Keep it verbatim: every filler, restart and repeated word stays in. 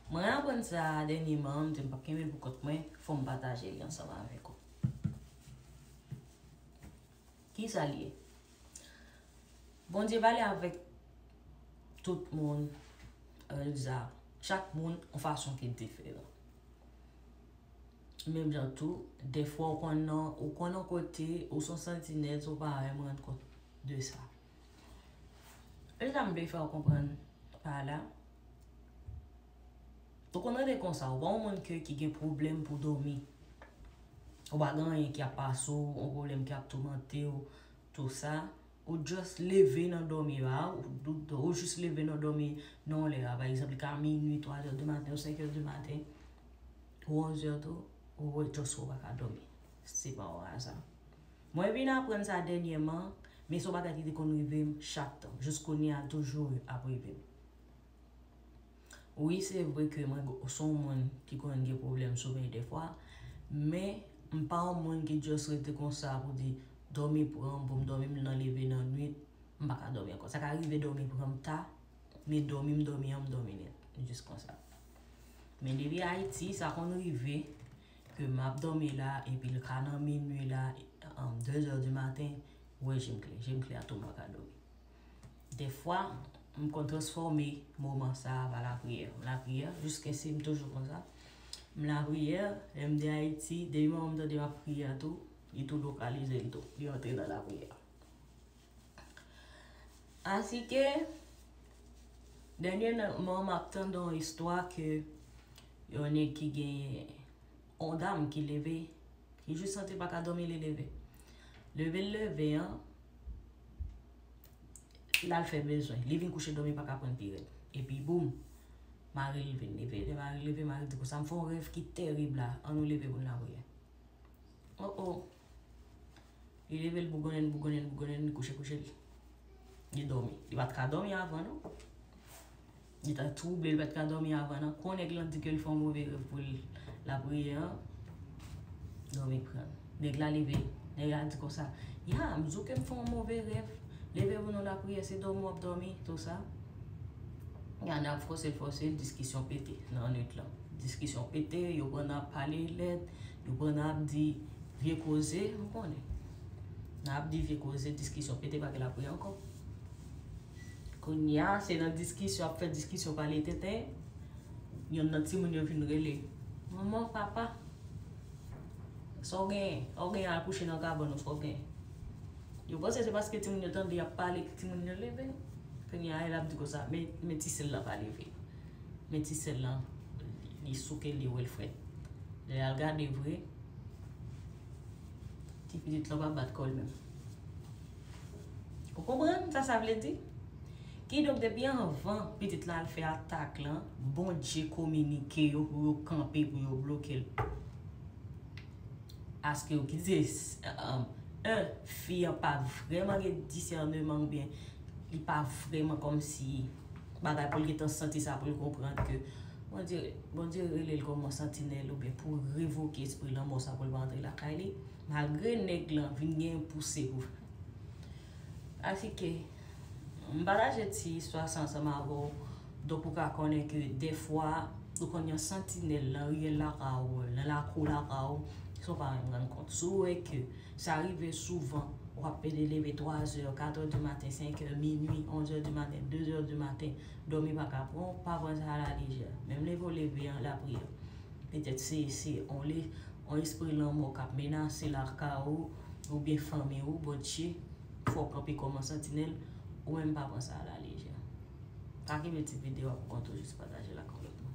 Mwen aprann sa dènyèman, m di m p ap kenbe l pou kont mwen, fò m pataje li ansanm avèk ou. Ki sa l ye? Bondye pale avèk tout moun, Elza. Chak moun yon fason ki diferan. Menm jan tou, dèfwa ou konn nan, ou konn yon kote, ou se yon santinèl, ou pa menm rann kont de sa. E sa m vle fè w konprann pa la. Ou konn rete konsa, ou pa yon moun ke, ki gen pwoblèm pou dòmi. Ou pa gen anyen ki ap pase w, yon pwoblèm ki ap toumante w, tou sa. Ou just leve nan dòmi a, ou, ou, ou just leve nan dòmi nan yon lè a. Pa egzanp, li ka minui, twa zè di maten, ou senk è di maten, ou onz è tou, ou wè just ou pa ka dòmi. Se pa yon aza. Mwen vin aprann sa dènyèman, men se yon bagay ki te konn rive m chak tan. Jis kounye a, l toujou ap rive m. Wi, se vre ke mwen go-, se yon moun ki konn gen pwoblèm somèy dèfwa, men m pa yon moun ki just rete konsa pou di, dòmi pran m, pou m dòmi, m nan leve nan nwit, m pa ka dòmi ankò. Sa ka rive dòmi pran m ta, men dòmi m dòmi an, m dòmi nèt. Jis konsa. Men depi Ayiti, sa konn rive ke m ap dòmi la, epi l ka nan minui la, um, de zè di maten, ou wè je m klè. Je m klè a tou, m pa ka dòmi. Dèfwa, m konn transfòme moman sa a pa lapriyè. Lapriyè, jiskesi m toujou konsa. M lapriyè, lè m de Ayiti, depi moman m tande m ap priye a tou, li tou lokalize l tou. Li antre nan lapriyè. Asike, dènyèman, m ap tande yon istwa ke yon nèg ki gen yon dam ki leve, li jis santi l pa ka dòmi, li leve. Leve l leve an, l al fè bezwen. Li vin kouche dòmi, pa ka pran pi rèd. Epi boum, mari l vin leve. Lè mari l leve, mari l di konsa, "M fè yon rèv ki tèrib la, ann nou leve pou n lapriyè." Oh, oh. Li leve l bougonnen, bougonnen, bougonnen, li kouche, kouche li. Li dòmi. Li pa t ka dòmi avan, non. Li ta twouble, li pa t ka dòmi avan, non. Kon nèg lan di ke l fè yon move rèv pou l lapriyè an, dòmi pran l. Nèg la leve. Nèg la di konsa, "Ya, m di w ke m fè yon move rèv. Leve pou nou lapriyè, se dòmi w ap dòmi, tou sa." Ya, n ap fòse l, fòse l, diskisyon pete nan nwit lan. Diskisyon pete, yo pran nan ap pale lèd, yo pran nan ap di vye koze, m konnen. Nan ap di vye koze, diskisyon pete, pa gen lapriyè ankò. Kounye a, se nan diskisyon, ap fè diskisyon, pale tenten, yonn nan timoun yo vin rele, "Manman, papa, sa w genyen? Sa w genyen al kouche nan kabann ou, sa w genyen?" Yo panse se paske timoun yo tande y ap pale ke timoun yo leve. Kounye a, l ap di konsa, "Men, men ti sè l la pa leve." Men ti sè l lan, li, li souke, li wè l frèt. Lè l al gade vre, ti pitit lan pa bat kò l menm. Ou konprann sa sa vle di? Kidonk, depi anvan pitit la al fè atak lan, Bondye kominike yo pou yo kanpe, pou yo bloke l. Aske yo kite, um, un, fi an pa vrèman gen disèneman oubyen li pa vrèman kòmsi bagay pou l gentan santi sa, pou l konprann ke Bondye, Bondye rele l kòm yon santinèl oubyen pou revoke espri lanmò sa pou l pa antre lakay li, malgre nèg lan vin gen pouse pou fè. Asike, m pataje ti istwa sa ansanm avè w. Donk, ou ka konnen ke dèfwa, ou konn yon santinèl nan riyèl lakay ou, nan lakou lakay ou, san w pa menm rann kont. Si w wè ke sa rive souvan, w ap pede leve twa zè, kat è di maten, senk è, minui, onz è di maten, de zè di maten, dòmi pa ka pran w, pa pran sa a la lejè. Menm leve w leve an lapriyè. Petèt se, se on le, on espri lanmò k ap menase lakay ou, oubyen fanmi ou, Bondye, fè w kanpe kòm on santinèl, ou menm pa pran sa a la lejè. Pa kenbe ti videyo a pou kont ou, jis pataje l ak yon lòt moun.